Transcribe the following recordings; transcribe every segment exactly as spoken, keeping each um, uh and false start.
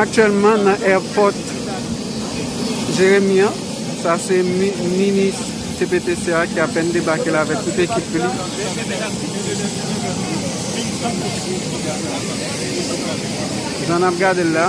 Aktyèlman nan airport Jeremi an, sa se mi- minis C P T C a ki apèn debake la avèk tout ekip li. Jan n ap gade l la.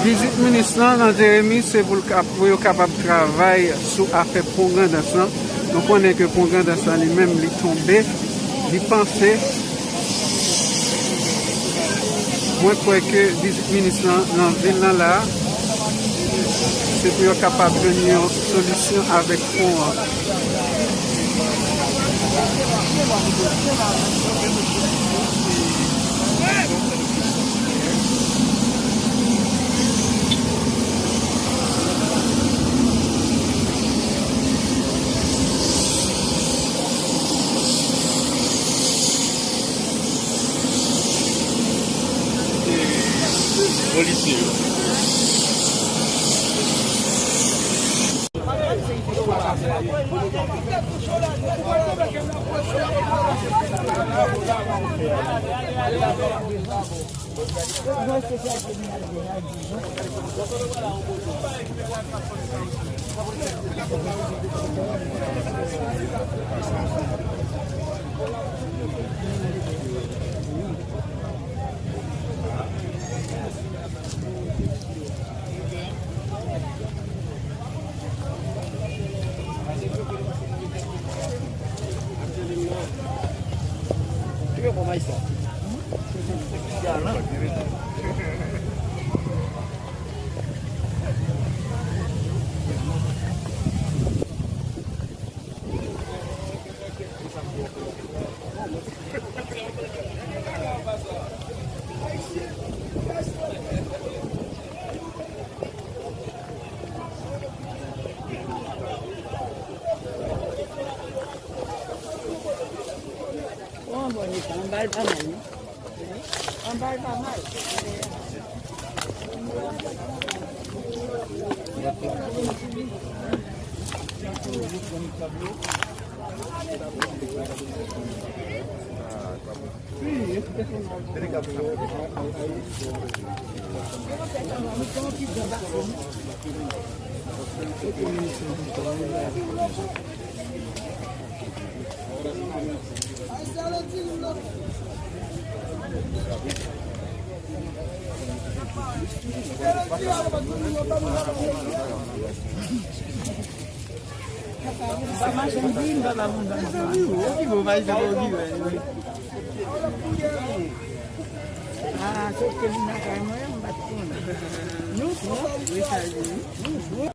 Vizit minis lan nan Jeremi se pou l kap- pou yo kapab travay sou afè pon Grandans lan. Nou konnen ke pon Grandans lan li menm li tonbe, li panse. Mwen kwè ke vizit minis lan nan vil lan la, se pou yo kapab jwenn yon solisyon avèk pon an. Polisye yo. Bon, bon, anba l pa mal, non? Anba l pa mal. Sa machann di, m pa ba moun ban. Mezanmi, ou ki bon, pa sa ou ki wè. Ah, sot ke vin lakay mwen, m pa t konnen. Nou bon, wi, sa di. Nou bon.